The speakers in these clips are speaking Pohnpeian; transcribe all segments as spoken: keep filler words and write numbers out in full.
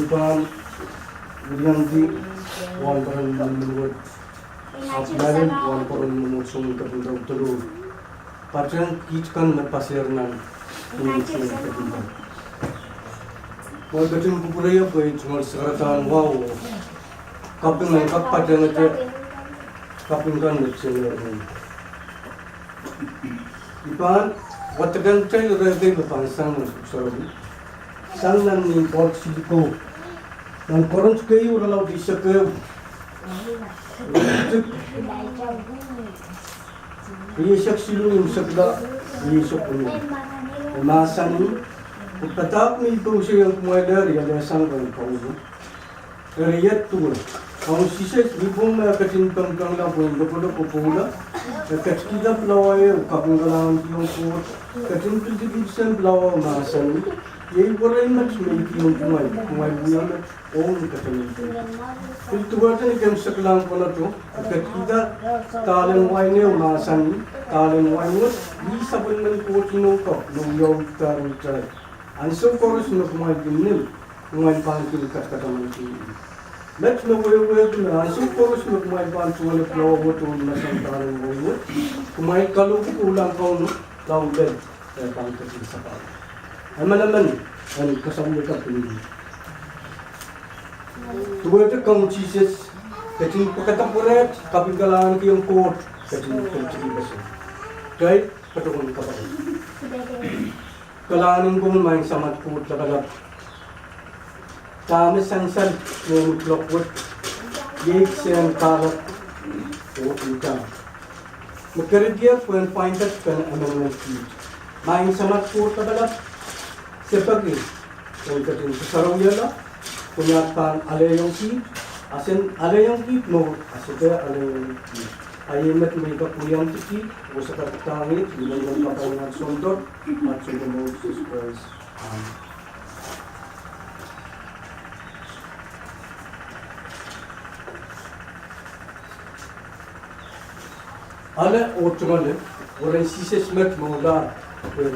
I pahn iriangki wahnpoaron mwohn wet, ahpw mehlel wahnpoaron mwohn wet, soun kepinda, patohwan patehng kiht kan me pasehr nan mwohn wet, soun kepinda. Mwein ketin kupwureiong pwe I tungoal sakaradahn wahu oh kaping en kak patehngete kaping kan me tengehng. I pahn wadekehng kitail rehtail me pahn sang nan Pwuhk Sarawi, sang nan ni Pohl siluh ko, nan Korint keieu irelaud eisek ehu, rieisek siluh, eisek ila, rieisek weneu. E mahsanih, Pwe padahk me I pouseiong kumwail, I alehsang rehn Kauno. Eri iet duwe, Kaun Sises, ni pwong me e ketin pengpengla pwehn lopwolop oh pwoula, e ketikihda pilawa ehu, kaping kalahnganki ong Koht, ketin pildi kihsang pilawa, mahsanih, Iei werei met me I kihong kumwail, kumwail wia met ong ketemen. Pil duwehte ni keimwseklahn pwonoto, e ketikihda dahlen wain ehu, mahsanih, Dahlen wain wet, ih sapwellimen Koht inou kapw me wiawi padahr rehtail. Ansou koaros me kumwail kin nim, kumwail pahn kin katakatamanki ih. Met me wehwehki me ansou koaros me kumwail pahn tuhwong pilawa wet oh mahsanih dahlen wain wet, kumwail kalohk pwoulahn Kauno, lao lel e pahn ketin sapahl. Emenemen en kasamwoda pwilikin. Duwehte Kaun Sises ketin pwekada pwureht, kaping kalahnganki ong Koht, ketin pildi kihsang. Kitail patohwan kapakap. Kalahngan en komwi Maing Samat Koht Lapalap. Dahme sansal mwohn kuloak wet, iei kisehn kahlap oh nta me keredier pwehn pwainda pen emenemen kiht. Maing Samat Koht Lapalap, se peki en ketin kasarawihala, pwe ni at pahn alehiong kiht, a sen alehiong kiht mour, a sohte alehiong kiht. A iei met me I kak weliandi kiht oh sakaradahng kiht, ni mwaren kapai en at Soundor, at Sounkomour Sises Krais. Amen. Ale oh tungoale, oh ren Sises met me ohlahr, pwe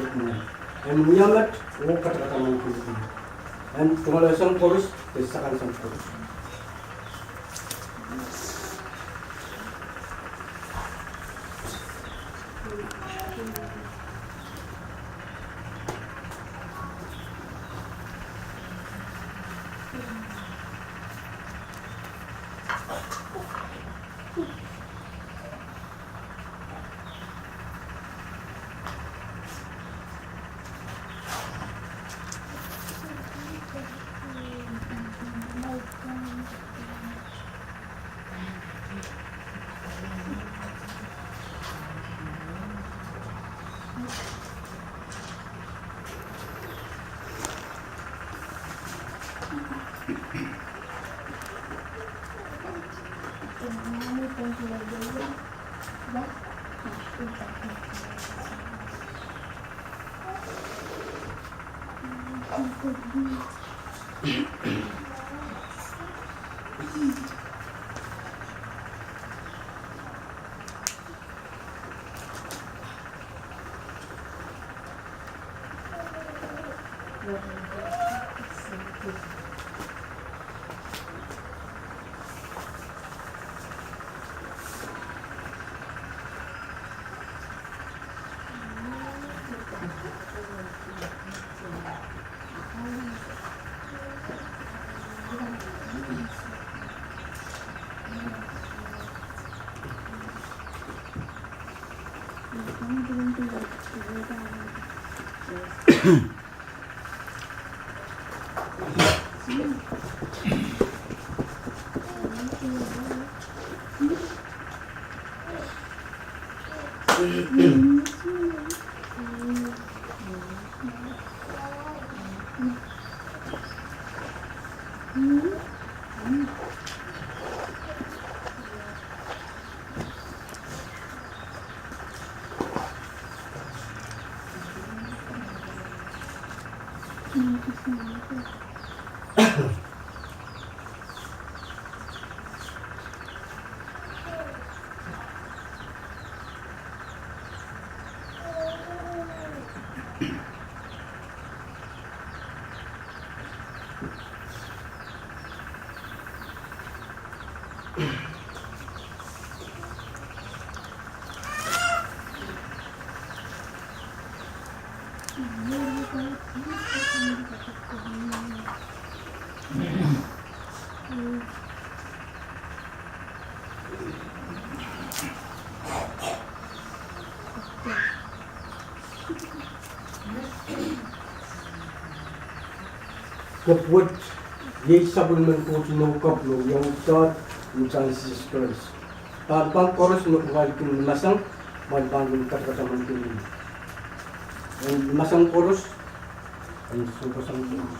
en wia met oh katakataman kin. En tungoale sang koaros, de sakan sang koaros. Kepwet, iei sapwellimen Koht me kepwet, iang Sahm, ni Kaun Sises Krais. Pahn, pahn koaros me kumwail kin masang, kumwail pahn kin katakataman kin. En masang koaros, en sohte sang koaros.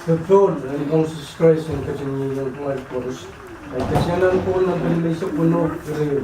Pil tohn en Sises Krais en ketin ieiang kumwail koaros, ahi kesianen Pohl nan pil me eisek weneu, ire